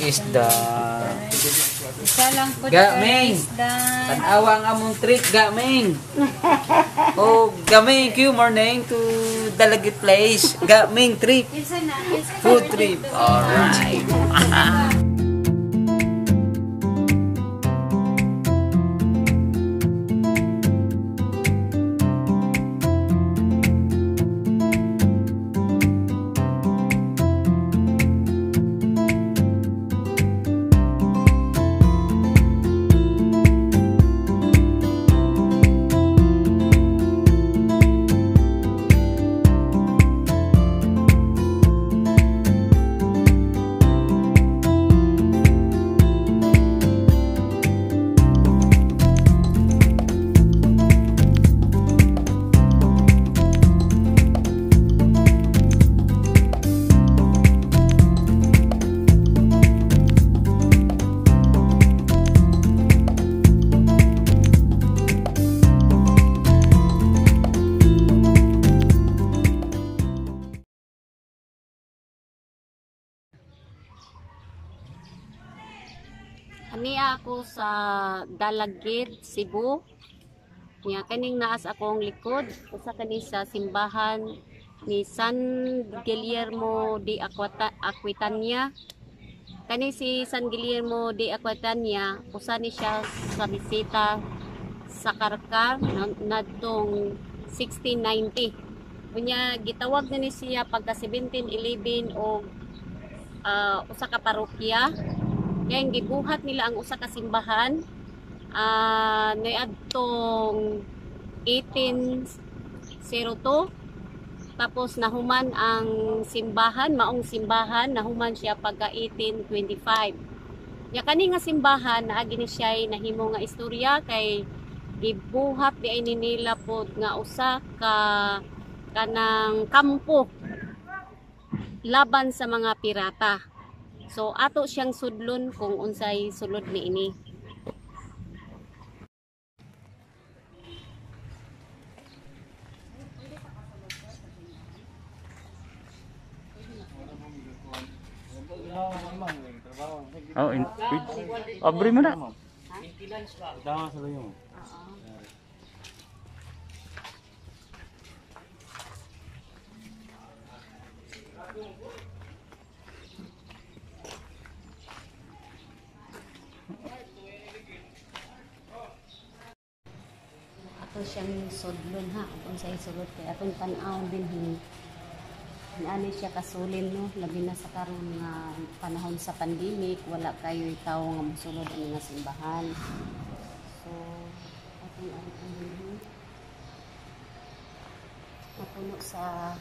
Is the Isa lang po Gaming. Tanawa ang among trip, gaming. Oh, gaming, you morning to Dalagit Place. Gaming trip. Food trip. Alright. Ani ako sa Dalagit, Cebu. Nya kaning naas akong likod usa kani sa simbahan ni San Guillermo de Aquitania. Kani si San Guillermo de Aquitania usa ni siya sa bisita sa Karkar nadtong 1690. Unya gitawag na ni siya pagka 1711 og usa ka parokya. Kaya gibuhat nila ang usa ka simbahan niadtong 1802. Tapos nahuman ang simbahan, maong simbahan, nahuman siya pagka 1825. Nya kani nga simbahan naagi ni siya nahimo nga istorya kay gibuhat di ay ni nila pod nga usa ka kanang kampo laban sa mga pirata. So ato siyang sudlon kung unsay sulod niini. Oh, abri mo na. Ato siyang sudlon ha, kung sa sulod kay atong tan-aw din hi. Ani siya kasulin no, labi na sa karon nga panahon sa pandemic, wala kayo'y tawo nga mosulod ani nga simbahan. So atong an mapuno sa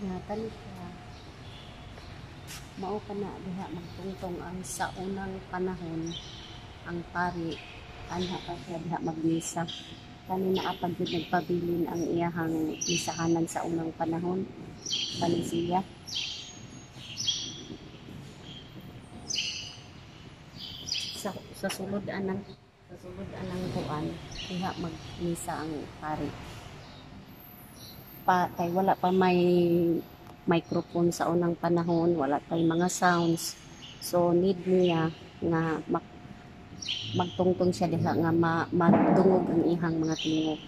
Natan siya. Mao ka na diha magtungtong ang sa unang panahon ang pari anha pa siya diha magmisa. Kani naa pag gyud nagpabilin ang iyahang misahanan sa unang panahon kani siya. Sa sulod anang kuan diha magmisa ang pari. Pa, kay wala pa may microphone sa unang panahon, wala pa'y mga sounds. So need niya nga magtungtong siya diha nga madungog ang ihang mga tingog.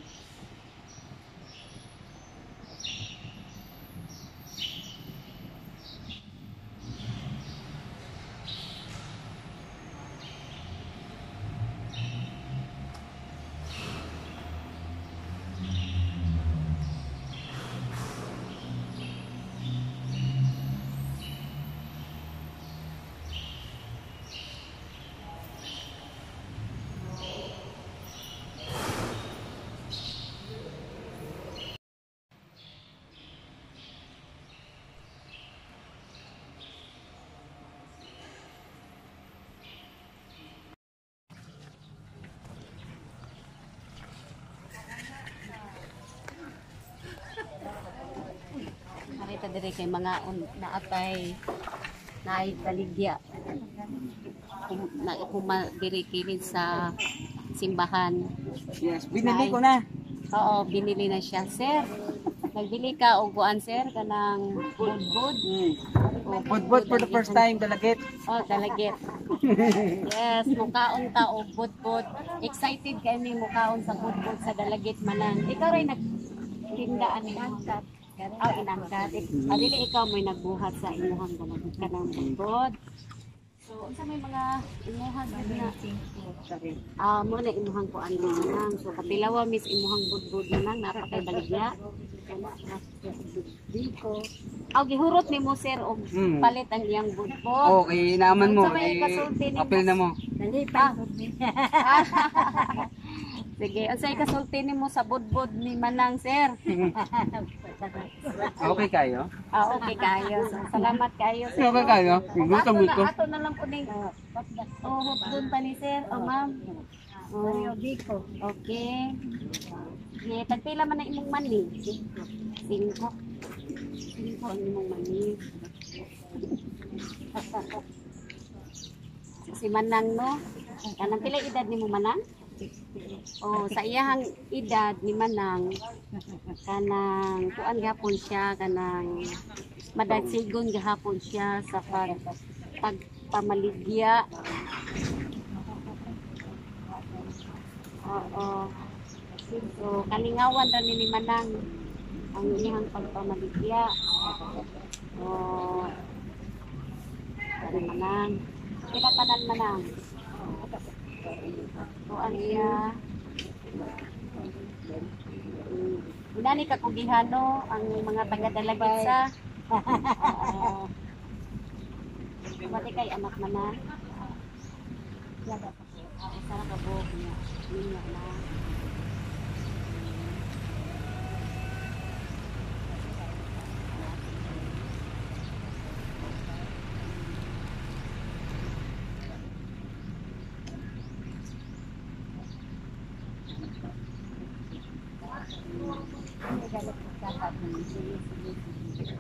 ta diri kay mga naatay naay baligya. Na kuma diri kilid sa simbahan. Yes, binili ko na. Oo, binili na siya, sir. Nagbili ka og kuan, sir, kanang budbud. O, Budbud for the first time, Dalagit. Oh, Dalagit. Yes, mukaon ta og budbud. Excited kay mi mukaon sa budbud sa Dalagit manan. Ikaw ray nagtinda ani. Oh, inangkat. Ah, dili ikaw mo'y nagbuhat sa imuhang Dalagit kanang budbud. So, unsa may mga imuhang na? Ah, mo na imuhang kuan manang. So, kapilawa miss imuhang budbud manang napakay baligya. Biko. Aw, gihurot nimo, sir, og palit ang iyang budbud. Okay, naaman mo. Unsa may ikasulti nimo? Apil na mo. Nalipay ko ni. Sige, unsay kasulti nimo sa budbud ni Manang, sir? Okay kayo? Ah, okay kayo. So, salamat kayo, sir. Okay kayo? Gusto Ato mo na, ito? ato na lang po ning. Oh, hotdog pa ni sir. Oh, ma'am. Oh, Biko. okay. Sige, tagpila man na imong money? Singko. Singko ang imong money. Si Manang, no? Kanang pila edad nimo, Manang? Oh, sa iyahang edad ni Manang, kanang kuan gihapon siya, kanang madagsigon gihapon siya sa pagpamaligya. Oo. So, kalingawan ra ni Manang ang iyang pagpamaligya. So, kani Manang. Pila tanan, Manang? Kuan siya. Inani ka kugihano ang mga taga-Dalagit sa. Oo. Wala kay anak man na. Isa ra ka buok niya. Niya na. Sige, sige, sige.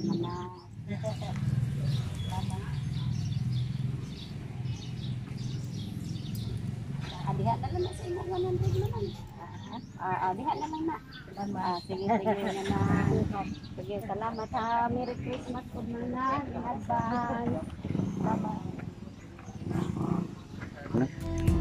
Mana. Ah, diha na lang na sa imong 100 naman. Ah, diha na lang na. Ah, sige, sige naman. Sige, salamat ha. Merry Christmas po na in advance. Bye-bye.